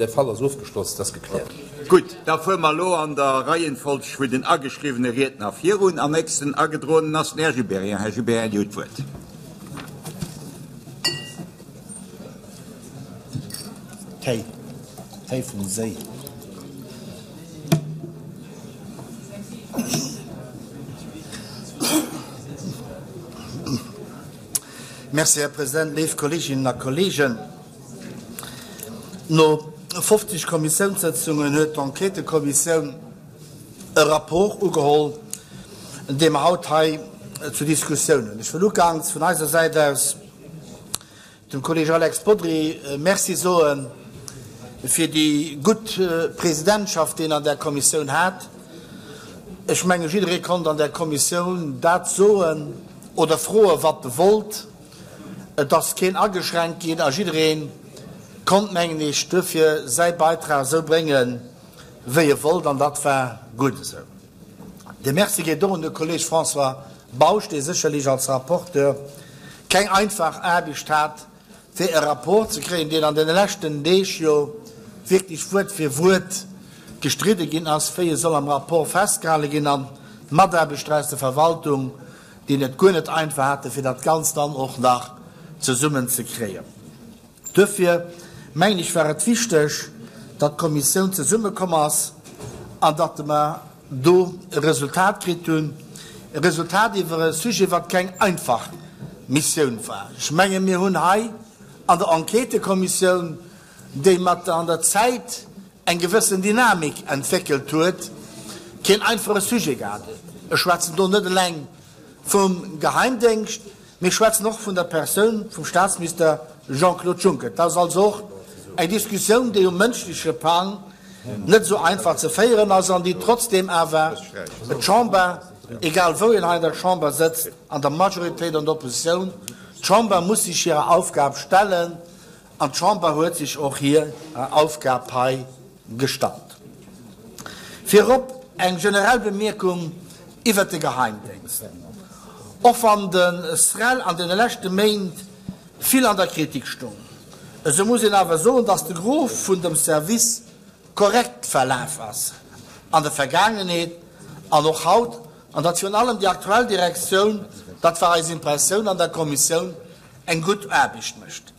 De Fall ass ofgeschloss, et ass gekläert. Gutt, da fuere mer elo an der Reihenfolg vun den ageschriwwene Riedner virun. Am nächsten agedroenen ass den Här Gibéryen. Här Gibéryen, Dir hutt d'Wuert. Téi, Téi vum Séi. Merci, Här President, léif Kolleeginnen a Kolleegen. No 50 Kommissiounssëtzungen huet d'Enquêtëkommissioun e Rapport ugeholl, dee mer haut hei zur Diskussioun hunn. Ech wëll uganks vun eiser Säit aus dem Kolleeg Alex Bodry Merci soe fir déi gutt Presidentschaft, déi en an där Kommissioun hat. Ech menge jidderee konnt an där Kommissioun dat soen oder froen, wat e wollt. Et ass keen ageschränkt ginn a jidderee konnt, mengen ech, duerfir säi Beitrag esou bréngen, wéi e wollt, an dat war gutt esou. De Merci geet och un de Kolleeg François Bausch, dee sécherlech als Rapporteur keng einfach Aarbecht hat, fir e Rapport ze kréien, deen an deene leschten Deeg jo wierklech Wuert fir Wuert gestridde ginn ass, wéi e soll am Rapport festgehale ginn, an d'Mataarbechter aus der Verwaltung, déi et guer net einfach haten, fir dat Ganzt dann och nach zesummen ze kréien. Duerfir, mengen ech, war et wichteg, datt d'Kommissioun zesummekomm ass an datt mer do e Resultat kritt hunn, e Resultat iwwer e Sujet, wat keng einfach Missioun war. Ech menge mir hunn hei an der Enquêtëkommissioun, déi mat an der Zäit eng gewëssen Dynamik entwéckelt huet, keen einfache Sujet gehat. Ech schwätzen do net eleng vum Geheimdéngscht, mee ech schwätzen och vun der Persoun vum Statsminister Jean-Claude Juncker. Dat ass also och eng Diskussioun, déi um mënschleche Plang net esou einfach ze féieren ass an déi trotzdeem awer d'Chamber, egal wou een hei an der Chamber sëtzt, an der Majoritéit, an der Oppositioun, d'Chamber muss sech hirer Aufgab stellen. An d'Chamber huet sech och hir Aufgab hei gestallt. Virop eng generell Bemierkung iwwert de Geheimdéngscht. Och wann de SREL an deene leschte Méint vill an der Kritik stung, esou muss een awer soen, datt de Gros vun dem Service korrekt verlaf ass an der Vergaangenheet an och haut, an datt virun allem déi aktuell Direktioun, dat war eis Impressioun an der Kommissioun, eng gutt Aarbecht mécht.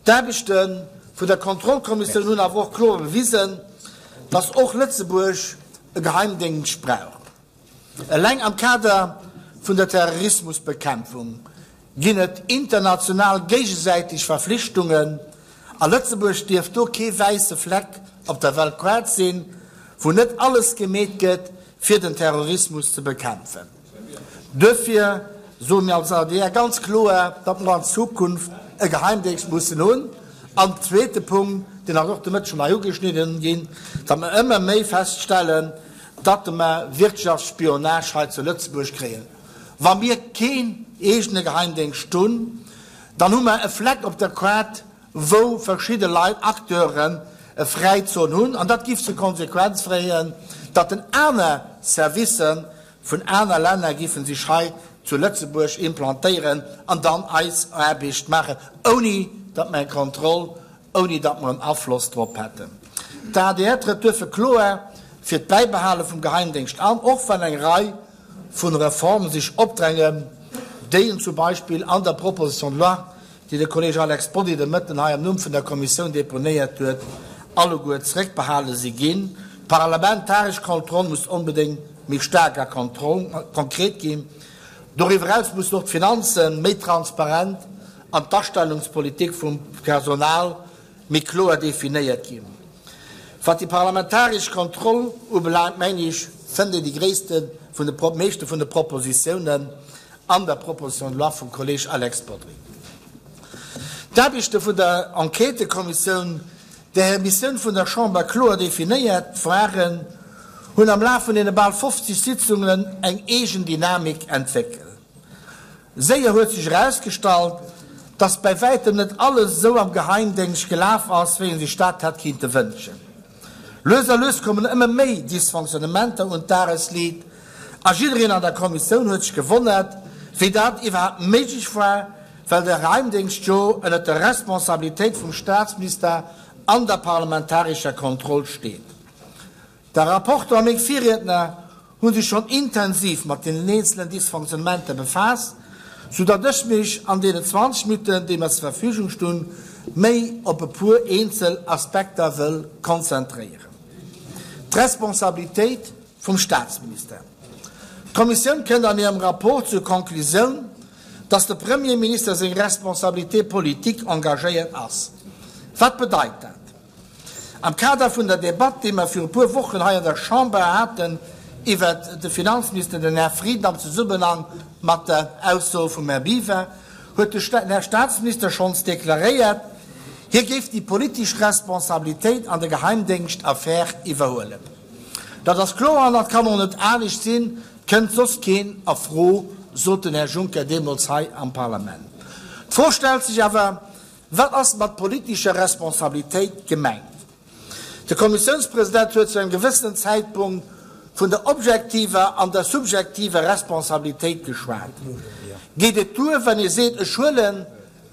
D'Aarbechte vun der Kontrollkommissioun hunn awer och kloer bewisen, dass och Lëtzebuerg e Geheimdéngscht brauch. Eleng am Kader vun der Terrorismusbekämpfung ginn et international géigesäiteg Verflichtungen, a Lëtzebuerg dierf do kee wäisse Fleck op der Weltkaart sinn, wou net alles gemeet gëtt, fir den Terrorismus ze bekämpfen. Duerfir soe mir als adr ganz kloer, datt mer an Zukunft e Geheimdéngscht mussen hunn. An zweete Punkt, deen ass och de Mëtteg schonn hei ugeschnidden ginn, datt mer ëmmer méi feststellen, datt mer Wirtschaftsspionage hei zu Lëtzebuerg kréien. Wa mir keen eegene Geheimdéngscht hunn, dann hu mer e Fleck op der Kaart, wou verschidde Leit, Acteuren, e Fräizon hunn. An dat giff zur Konsequenz fréien, datt en aner Servicen vun aner Länner giffen sech hei zu Lëtzebuerg implantéieren an dann eis Aarbecht maachen, ouni datt mer eng Kontroll, ouni datt mer en Afloss drop hätten. D'adr trëtt duerfir kloer fir d'Bäibehale vum Geheimdéngscht an, och wann eng Rei vu Reforme sech opdrängen, déi en zum Beispill an der Proposition de loi déi de Kolleeg Alex Bodry de Mëtten hei am Numm vun der Kommissioun deponéiert huet, alleguer zréckbehale si ginn. D'parlamentaresch Kontroll muss onbedéngt méi staark a konkret ginn. Doriwwer eraus mussen och d'Finanze méi transparent an d'Astellungspolitik vum Personal méi kloer definéiert ginn. Wat déi parlamentaresch Kontroll ubelaangt, mengen ech, fënnt een déi gréisste vun de, meeschte vun de Propositiounen an der Proposition de loi vum Kolleeg Alex Bodry. D'Aarbechte vun der Enquêtëkommissioun, där hir Missioun vun der Chamber kloer definéiert waren, hunn am Laf vun deene bal 50 Sitzungen eng eegen Dynamik entwéckelt. Séier huet sech erausgestallt, dass bäi wäitem net alles esou am Geheimdéngscht gelaf ass, wéi ee sech dat hätt kinnte wënschen. Lues a lues kommen ëmmer méi Dysfonctionnementer un d'Dagesliit a jiddereen an der Kommissioun huet sech gewonnert, wéi dat iwwerhaapt méiglech war, well de Geheimdéngscht jo ënnert der Responsabilitéit vum Staatsminister. an der parlamentarescher Kontroll steet. De Rapporteur a meng Virriedner hu sech schonn intensiv mat deenen eenzelen Dysfonctionnementer befaasst, soudatt ech mech an deenen 20 Minutten, déi mer zur Verfügung stinn, méi op e puer eenzel Aspekter wëll konzentréieren. D'Responsabilitéit vum Statsminister. D'Kommissioun kënnt an hirem Rapport zur Konklusioun, dass de Premierminister seng Responsabilité politique engagéiert ass. Wat bedeit dat? Am Kader vun der Debatt, déi mer viru puer Wochen hei an der Chamber haten iwwert de Finanzminister, den Här Frieden, am Zesummenhang mat der Ausso vum Här Biwer, huet den Här Statsminister schonns deklaréiert, hie géif déi politesch Responsabilitéit an der Geheimdéngschtaffär iwwerhuelen. Dat ass kloer an dat kann och net anescht sinn, 't kënnt soss keen a Fro, sot den Här Juncker deemools hei am Parlament. D'Fro stellt sech awer, Wat ass mat politescher Responsabilitéit gemengt? De Kommissiounspresident huet zu engem gewëssenen Zäitpunkt vun der objektiver an der subjektiver Responsabilitéit geschwat. Geet et duer, wann ee seet, ech huelen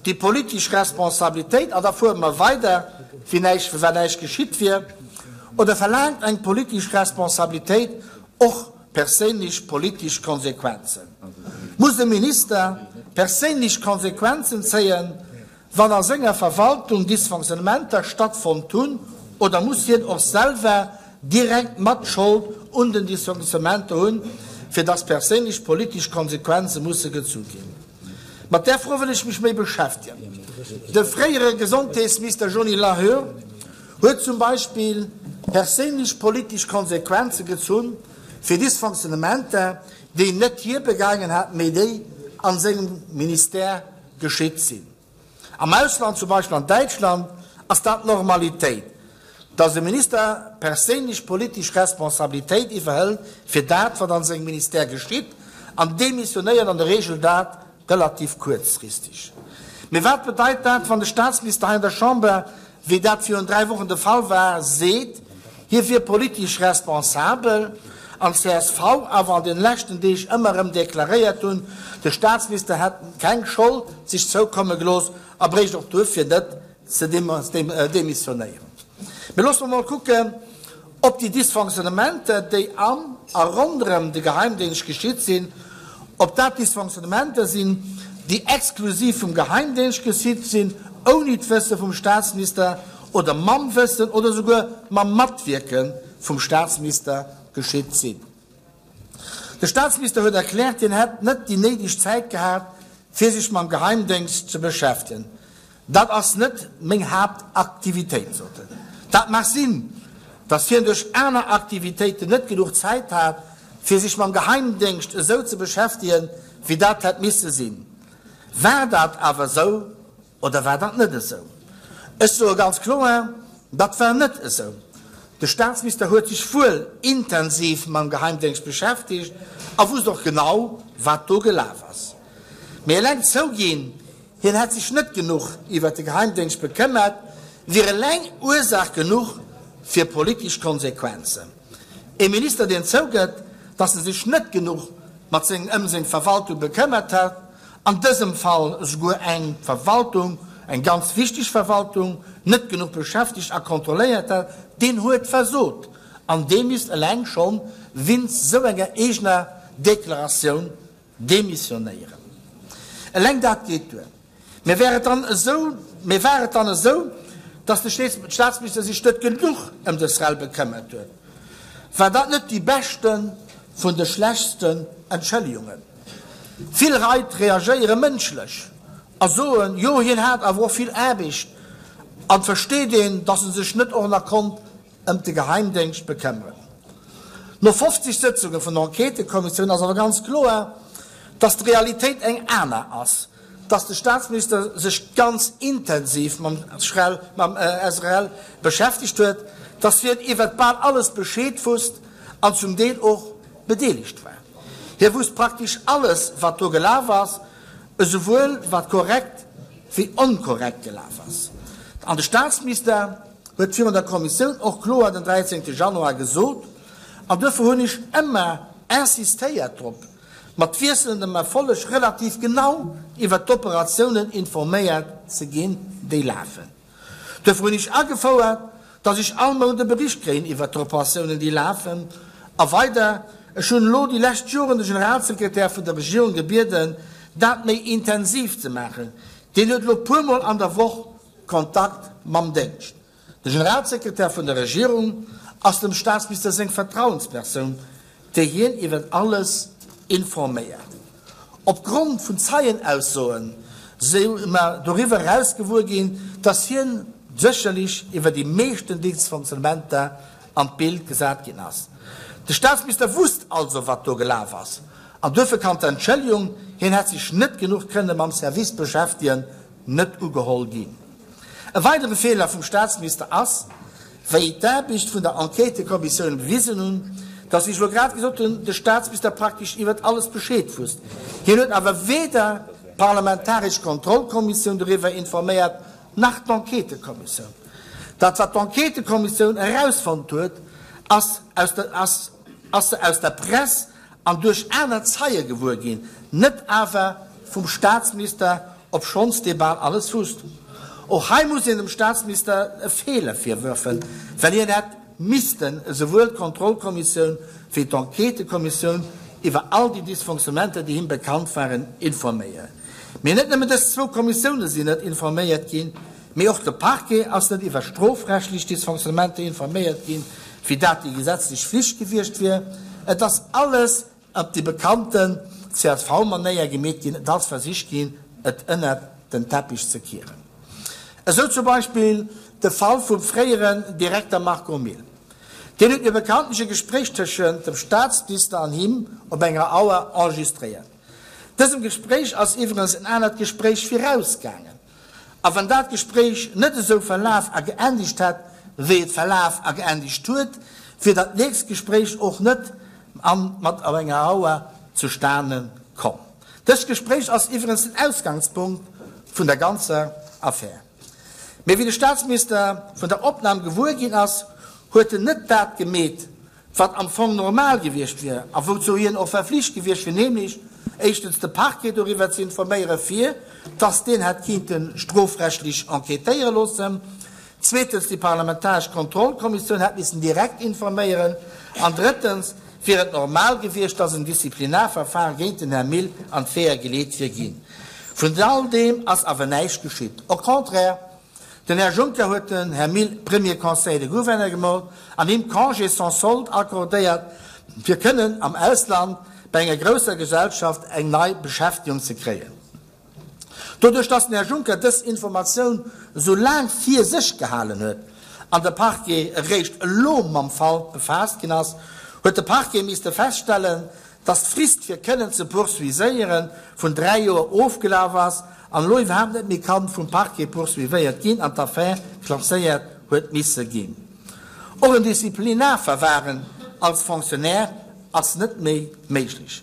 déi politesch Responsabilitéit an da fuere mer weider, wéi näischt, wéi wann näischt geschitt wier? Oder verlaangt eng politesch Responsabilitéit och perséinlech politesch Konsequenzen? Muss e Minister perséinlech Konsequenzen zéien, wann a senger Verwaltung Dysfonctionnementer stattfonnt hunn, oder muss hien och selwer direkt mat Schold un den Dysfonctionnementer hunn, fir dass perséinlech politesch Konsequenze musse gezu ginn? Mat där Fro wëll ech mech méi beschäftegen. De fréiere Gesondheetsminister Johnny Lahur huet zum Beispill perséinlech politesch Konsequenze gezunn fir Dysfonctionnementer, déi net hie begaangen hat, mee déi an sengem Ministère geschitt sinn. Am Ausland, zum Beispill an Däitschland, ass dat d'Normalitéit, dass e Minister perséinlech politesch Responsabilitéit iwwerhëlt fir dat, wat an sengem Ministère geschitt, an demissionéiert an der Regel dat relativ kuerzfristeg. Mee wat bedeit dat, wann de Staatsminister hei an der Chamber, wéi dat virun 3 Wochen de Fall war, seet, hie wier politesch responsabel, an d'CSV awer an den leschten Deeg ëmmer erëm deklaréiert hunn, de Staatsminister hätt keng Schold sech zoukomme gelooss a bréicht och duerfir net ze demissionéieren. Mee loosse mer mol kucken, ob déi Dysfonctionnementer, déi am a ronderëm de Geheimdéngscht geschitt sinn, ob dat Dysfonctionnementer sinn, déi exklusiv vum Geheimdéngscht geschitt sinn, ouni d'Wësse vum Statsminister oder mam Wëssen oder souguer mam Matwierke vum Statsminister geschitt sinn. De Statsminister huet erkläert, hien hätt net déi néideg Zäit gehat, fir sech mam Geheimdéngscht ze beschäftegen. Dat ass net meng Haaptaktivitéit, sot en. Dat mag sinn, datt hien duerch aner Aktivitéiten net genuch Zäit hat, fir sech mam Geheimdéngscht esou ze beschäftegen, wéi dat hätt misse sinn. War dat awer esou oder war dat net esou? Ech soe ganz kloer, Dat war net esou. De Staatsminister huet sech wuel intensiv mam Geheimdéngscht beschäftegt a wusst och genau, wat do gelaf ass. Mee eleng zouginn, Hien hätt sech net genuch iwwert de Geheimdéngscht bekëmmert, wier eleng Ursaach genuch fir politesch Konsequenzen. Ee Minister, deen zougëtt, datt e sech net genuch mat seng ëm seng Verwaltung bekëmmert hätt, an dësem Fall esouguer eng Verwaltung, eng ganz wichteg Verwaltung, net genuch beschäftegt a kontrolléiert hätt, deen huet versot an dee misst eleng schonn winst esou enger eegener Deklaratioun Demissionéieren. Eleng dat geet duer. Mee wär et dann esou, mee war et dann esou, datt de Staatsminister sech net genuch ëm de SREL bekëmmert huet? War dat net déi beschte vun de schlechtsten Entschëllegungen? Vill Leit reagéiere mënschlech a soen, jo hien hat awer och vill Aarbecht an et versteet een, datt e sech net och nach konnt ëm de Geheimdéngscht bekëmmeren. No 50 Sëtzunge vun der Enquêtëkommissioun ass awer ganz kloer, datt d'Realitéit eng aner ass, datt de Staatsminister sech ganz intensiv mam SREL, mam SREL beschäftegt huet, datt hien iwwert bal alles Bescheed wusst an zum Deel och bedeelegt war. Hie wusst praktesch alles, wat do gelaf ass, esouwuel wat korrekt wéi onkorrekt gelaf ass. An de Staatsminister huet virun der Kommissioun och kloer den 13. Januar gesot, an duerfir hunn ech ëmmer insistéiert drop, mat wiesselendem Erfolleg relativ genau iwwert d'Operatiounen informéiert ze ginn, déi lafen. Duerfir hunn ech agefouert, dass ech all Mount e Bericht kréien iwwert d'Operatiounen, déi lafen. A weider, Ech hunn elo déi lescht Joren de Generalsekretär vun der Regierung gebieden, dat méi intensiv ze maachen. Deen huet elo puermol an der Woch Kontakt mam Déngscht. De Generalsekretär vun der Regierung ass dem Staatsminister seng Vertrauenspersoun, déi hien iwwer alles informéiert. Op Grond vun Zeienaussoen si mer doriwwer eraus gewuer ginn, datt hien sécherlech iwwer déi meeschten Dysfonctionnementer an d'Bild gesat ginn ass. De Staatsminister wusst also wat do gelaf ass, an duerfir kann d'Entschëllegung, hien hätt sech net genuch kënne mam Service beschäftegen, net ugeholl ginn. E weidere Feeler vum Staatsminister ass, wéi d'Aarbecht vun der Enquêtëkommissioun bewisen hunn, dass, wéi ech elo grad gesot hunn, de Staatsminister praktesch iwwert alles Bescheed wusst. Hien huet awer weder d'parlamentaresch Kontrollkommissioun doriwwer informéiert, nach d'Enquêtëkommissioun. Dat, wat d'Enquêtëkommissioun erausfonnt huet, ass aus der, ass se aus der Press an duerch aner Zeie gewuer ginn, net awer vum Staatsminister, obschonns dee bal alles wusst. Och hei muss een dem Staatsminister e Feeler virwërfen, well hien hätt missten esouwuel d'Kontrollkommissioun wéi d'Enquêtëkommissioun iwwer all déi Dysfonctionnementer, déi him bekannt waren, informéieren. Mee net nëmmen dës zwou Kommissioune sinn net informéiert ginn, Mee och de Parquet ass net iwwer strofrechtlech Dysfonctionnementer informéiert ginn, wéi dat déi gesetzlech Flicht gewiescht wier. Et ass alles op déi bekannten CSV-Manéier gemeet ginn, et ass versicht ginn, et ënnert den Teppich ze kieren. Esou zum Beispill de Fall vum fréieren Direkter Marco Mille. Deen huet mir bekanntlech e Gespréich tëschent dem Staatsminister an him op enger Auer enregistréiert. Dësem Gespréich ass iwwerens en anert Gespréich virausgaangen. A wann dat Gespréich net esou verlaf a geendegt hätt, wéi et verlaf a geendegt huet, wier dat nächst Gespréich och net an mat op enger Auer zustane komm. Dëst Gespréich ass iwwerens den Ausgangspunkt vun der ganzer Affär. Mee wéi de Staatsminister vun der Opnam gewuer ginn ass, huet en net dat gemeet, wat am Fong normal gewiescht wier a wouzou hien och verflicht gewiescht wier, nämlech éischtens de Parquet doriwwer ze informéieren, fir dass deen hätt kinnte strofrechtlech enquêtéiere loossen, zweetens déi parlamentaresch Kontrollkommissioun hätt missen direkt informéieren an drëttens wier et normal gewiescht, dass en Disziplinarverfahren géint den Här Mille an d'Weeër geleet wier ginn. Vun all deem ass awer näischt geschitt. Au contraire, Den Här Juncker huet den Här Mille Premier Conseiller de Gouverneur gemoolt an him Congé sans solde accordéiert, fir kënnen am Ausland bei enger grousser Gesellschaft eng nei Beschäftigung ze kréien. Doduerch dass den Här Juncker dës Informatioun esou laang fir sech gehalen huet an de Parquet eréischt elo mam Fall befaasst ginn ass, huet de Parquet misste feststellen, dass d'Frist fir kënnen ze poursuiséieren vun 3 Joer ofgelaf ass an elo iwwerhaapt net méi kann vum Parquet poursuivéiert ginn an d'Affär klasséiert huet misse ginn. Och en Disziplinarverfahren als Fonctionnaire ass net méi méiglech.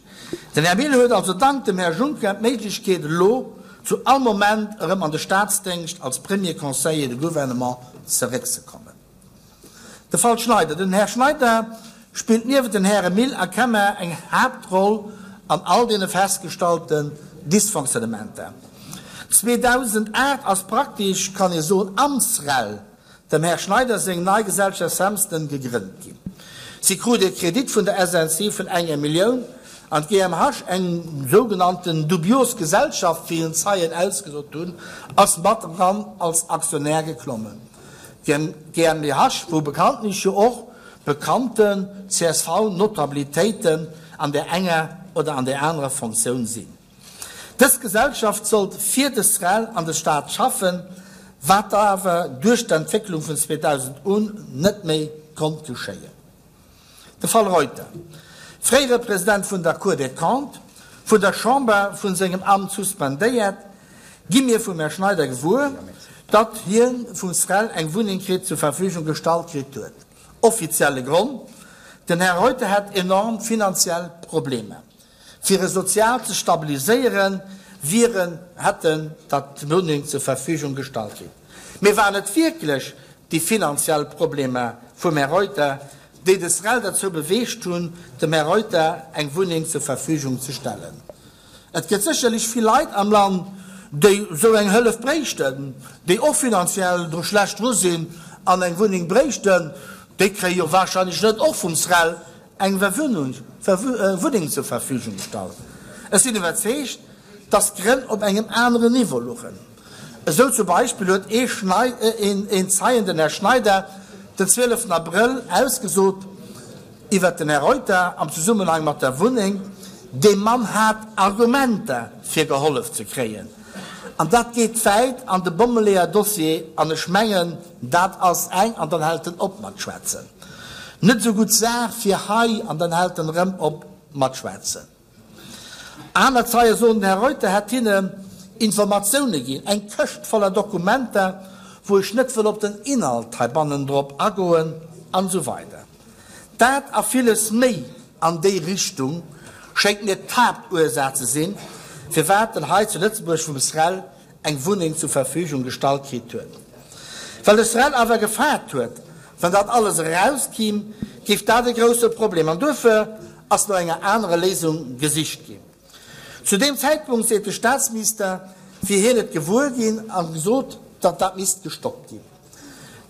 Den Här Mille huet also dank dem Här Juncker d'Méiglechkeet elo zu all Moment erëm an de Staatsdéngscht als Premier Conseiller de Gouvernement zeréckzekommen. De Fall Schneider. Den Här Schneider spillt niewent den Häre Mille a Kemmer eng Haaptroll an all deene festgestallten Dysfonctionnementer. 2008 ass praktesch, kann ee soen, am SREL dem Här Schneider seng nei Gesellschaft Samsden gegrënnt ginn. Si krut e Kredit vun der SNC vun enger Millioun an d'GMH, eng sougenannten dubios Gesellschaft, wéi en Zeien ausgesot hunn, ass mat eran als Aktionär geklommen. GmbH, wou bekanntlech jo och bekannten CSV-Notabilitéiten an där enger oder an där anerer Fonctioun sinn. Dës Gesellschaft sollt fir de SREL an de Staat schaffen, wat awer duerch d'Entwécklung vun 2000 un net méi konnt geschéien. De Fall Reuter, fréiere President vun der Cour des Comptes, vun der Chamber vun sengem Amt suspendéiert, gi mir vum Här Schneider gewuer, datt hie vum SREL eng Wunneng kritt zur Verfügung gestallt kritt huet. Offizielle Grond, Den Här Reuter hätt enorm finanziell Problemer. Fir e sozial ze stabiliséieren, wieren hätten datt d'Wunneng zur Verfügung gestallt kritt. Mee waren et wierklech déi finanziell Problemer vum Här Reuter, déi de SREL derzou beweegt hunn, dem Här Reuter eng Wunneng zur Verfügung ze stellen? Et gëtt sécherlech vill Leit am Land, déi esou eng Hëllef bréichten, déi och finanziell do schlecht dru sinn an eng Wunneng bréichten, déi kréie jo wahrscheinlech net och vum SREL eng Wunneng zur Verfügung gestallt. Ech sinn iwwerzeegt, dass d'Grënn op engem aneren Niveau luchen. Esou zum Beispill huet een Zeien, den Här Schneider, den 12 Abrëll ausgesot iwwert den Här Reuter am Zesummenhang mat der Wunneng, Dee Mann hat Argumenter fir gehollef ze kréien. An dat geet wäit an de Bommeleeër-Dossier an ech mengen, dat ass eng, an dann hält en op mat schwätzen, net esou gutt Saach fir hei, an dann hält en erëm op mat schwätzen. Aner Zeie soen, den Här Reuter hätt hinne Informatioune ginn, eng Këscht voller Dokumenter, wou ech net wëll op den Inhalt heibannen drop agoen, an esou weider. Dat a villes méi an déi Richtung schéngt mir d'Haaptursaach ze sinn, firwat en hei zu Lëtzebuerg vum SREL eng Wunneng zur Verfügung gestallt kritt huet. Well de SREL awer gefaart huet, wann dat alles erauskimm, géif dat e grousse Problem an duerfir ass no enger anerer Léisung gesicht ginn. Zu deem Zäitpunkt, seet de Staatsminister, wier hien et gewuer ginn a gesot, datt dat misst gestoppt ginn.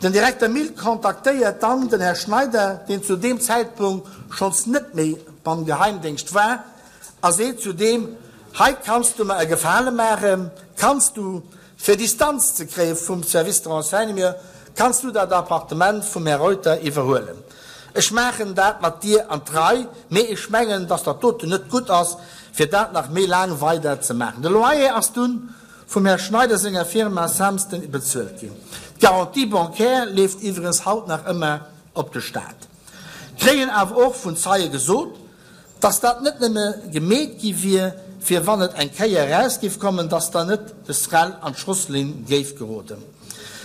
Den Direkter Mille kontaktéiert dann den Här Schneider, deen zu deem Zäitpunkt schonns net méi beim Geheimdéngscht war, a seet zu deem, Hei kanns du mer e Gefale maachen, kanns du, fir Distanz ze kréie vum Service de renseignement, kanns du dat Appartement vum Här Reuter iwwerhuelen. Ech maachen dat mat dir an d'Rei, mee ech mengen, dass dat doten net gutt ass, fir dat nach méi laang weider ze maachen. De Loyer ass dunn vum Här Schneider senger Firma Samsden bezuelt ginn. D'Garantie bancaire leeft iwwregens haut nach ëmmer op de Staat. Kréien awer och vun Zeie gesot, dass dat net nëmme gemeet gi wier, fir wann et eng Kéier eraus géif kommen, dass dann net de SREL an d'Schosslinn géif geroden.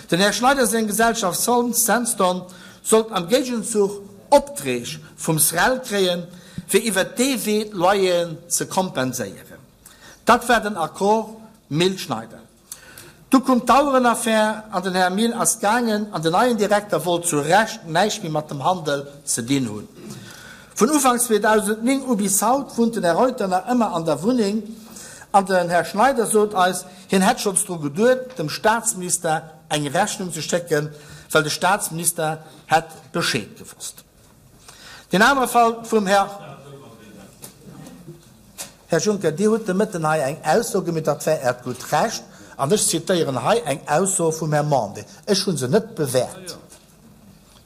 Den Här Schneider seng Gesellschaft Sandstone sollt am Géigenzuch Opträg vum SREL kréien, fir iwwert dee Wee d'Loyeren ze kompenséieren. Dat war den Accord Mille-Schneider. Du koum d'Auerenaffär an den Här Mille ass gaangen an den neien Direkter wollt zu Recht näischt méi mat dem Handel ze dinn hunn. Vun Ufank 2009 u bis haut wunnt den Här Reuter nach ëmmer an der Wunneng an den Här Schneider sot eis, hien hätt schonns dru geduet, dem Staatsminister eng Rechnung ze schécken, well de Staatsminister hätt Bescheed gewosst. Deen anere Fall vum Här. Här Juncker, Dir hutt de Mëtten hei eng Ausso gemeet, dat war Äert gutt Recht, an ech zitéieren hei eng Ausso vum Här Mandé. Ech hu se net bewäert.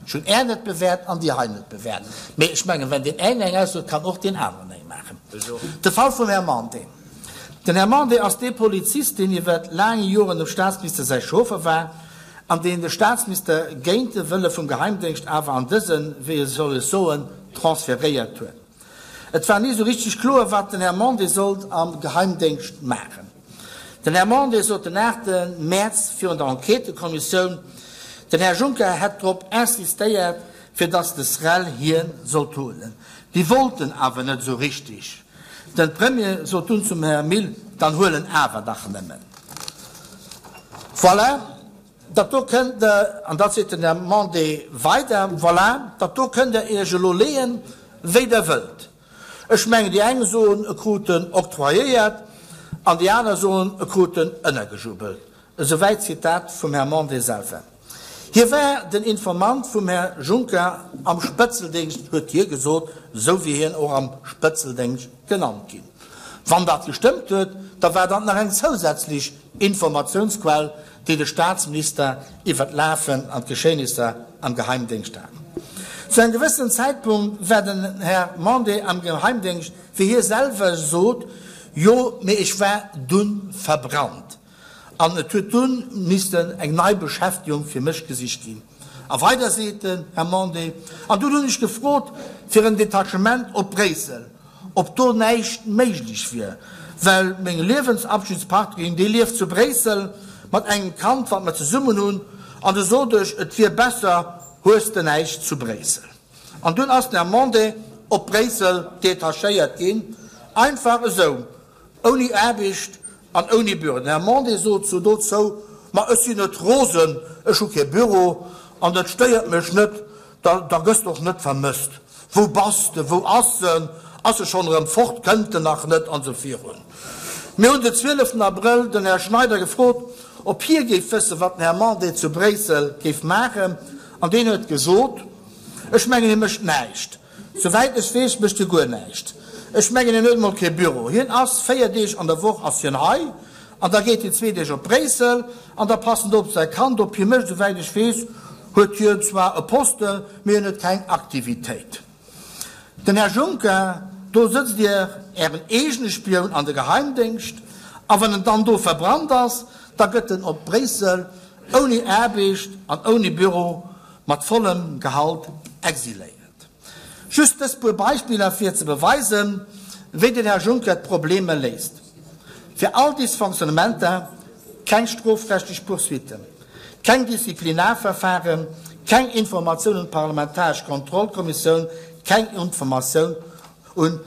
Ech hunn Är net bewäert an déi hei net bewäert. Mee ech mengen, wenn deen een eng Ausso huet, kann och deen aneren eng maachen. De Fall vum Här Mandé. Den Här Mandé ass dee Polizist, deen iwwer laang Joren dem Staatsminister säi Chauffer war an deen de Staatsminister géint de Wëlle vum Geheimdéngscht awer an dësen, wéi soll ech soen, transferéiert huet. Et war ni esou richteg kloer, wat den Här Mandé sollt am Geheimdéngscht maachen. Den Här Mandé sot den 8 Mäerz virun der Enquêtëkommissioun, den Här Juncker hätt drop insistéiert, fir datt de SREL hien sollt huelen. Déi wollten awer net esou richteg. Den Premier sot dunn zum Här Mille, dann huel en awer dach nëmmen. Voilà. Dat do kënnt Der, an dat seet den Här Mandé weider, voilà, dat do kënnt Der Iech elo leeën, wéi Der wëllt. Ech mengen, déi eng soen, e krut en octroyéiert, an déi aner soen, e krut en ënnergejubelt. Esouwäit d'Zitat vum Här Mandé selwer. Hie war den Informant vum Här Juncker am Spëtzeldéngscht, huet hie gesot, esou wéi hien och am Spëtzeldéngscht genannt ginn. Wann dat gestëmmt huet, da war dat nach eng zousätzlech Informatiounsquell, déi de Staatsminister iwwer d'Lafen an d'Geschehnisser am Geheimdéngscht hat. Zu engem gewëssenen Zäitpunkt war den Här Mandé am Geheimdéngscht, wéi hie selwer sot, jo, mee ech war dunn verbrannt an et huet dunn missten eng nei Beschäftegung fir mech gesicht ginn. A weider seet den Här Mandé, An dunn hunn ech gefrot fir en Detachement op Bréissel, ob do näischt méiglech wier, well meng Liewensabschnittspartnerin, déi lieft zu Bréissel mat engem Kand, wat mer zesummen hunn, an du sot ech, et wier besser, hues de näischt zu Bréissel. An dunn ass den Här Mandé op Bréissel detachéiert ginn, einfach esou, ouni Aarbecht an ouni Büro. Den Här Mandé sot zu dozou, Ma ech sinn net rosen, ech hu kee Büro an et stéiert mech net, da da gëss de och net vermësst. Wou bass de, wou ass en, ass e schonn erëm fort, kënnt en nach net an esou virun. Mir hunn den 12 Abrëll den Här Schneider gefrot, ob hie géif wëssen, wat den Här Mandé zu Bréissel géif maachen, an deen huet gesot, Ech mengen, hie mécht näischt. Souwäit ech weess, mécht hie guer näischt. Ech mengen, hien huet emol kee Büro. Hien ass 4 Deeg an der Woch ass hien hei, an da geet hien zwee Deeg op Bréissel, an da passt en do op säi Kand op. Hie mécht, souwäit ech weess, huet hien zwar e Posten, mee hien huet keng Aktivitéit. Den Här Juncker, do sëtzt Dir Ären eegene Spioun an de Geheimdéngscht, a wann en dann do verbrannt ass, da gëtt en op Bréissel ouni Aarbecht an ouni Büro mat vollem Gehalt exiléiert. Just dës puer Beispiller fir ze beweisen, wéi den Här Juncker d'Probleme léist. Fir all Dysfonctionnementer keng strofrechtlech Poursuitten. Keng Disziplinarverfahren, keng Informatioun un d'parlamentaresch Kontrollkommissioun, keng Informatioun un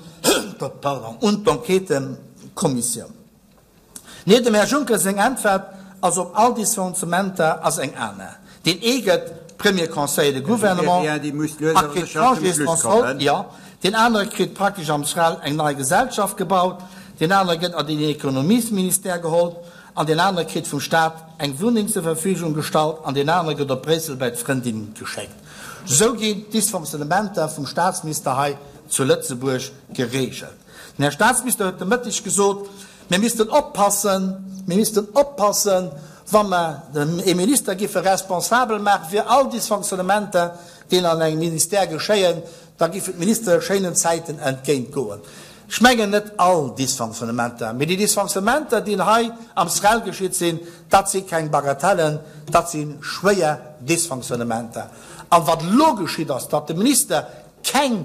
d'Enquêtekommissioun. Nee, dem Här Juncker seng Äntwert ass op all Dysfonctionnementer ass eng aner. Deen ee gëtt Premier Conseiller de Gouvernement a kritt Congés sans solde, jo, deen anere kritt praktesch am SREL eng nei Gesellschaft gebaut, deen anere gëtt an den Ekonomiesministère geholl, An deen anere kritt vum Staat eng Wunneng zur Verfügung gestallt an deen anere gëtt op Bréissel bäi d'Frëndin geschéckt. Esou ginn d'Dysfonctionnementer vum Staatsminister hei zu Lëtzebuerg geregelt. Den Här Staatsminister huet de Mëtteg gesot, mir missten oppassen, mir missten oppassen, wa mer ee Minister giffe responsabel maache fir all Dysfonctionnementer, déi an engem Ministère geschéien, da giffen d'Ministere schéinen Zäiten entgéint goen. Ech mengen net all Dysfonctionnementer, mee déi Dysfonctionnementer, déi hei am SREL geschitt sinn, dat si keng Bagatellen, dat si schwéier Dysfonctionnementer. An wat elo geschitt ass, datt de Minister keng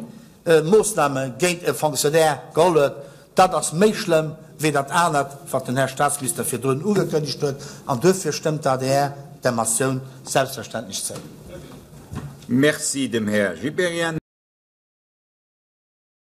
Moossname géint e Fonctionnaire geholl huet, dat ass méi schlëmm wéi dat anert, wat den Här Statsminister virdrun ugekënnegt huet. An duerfir stëmmt d'ADR der Motioun selbstverständlech zou. Merci dem Här Gibéryen.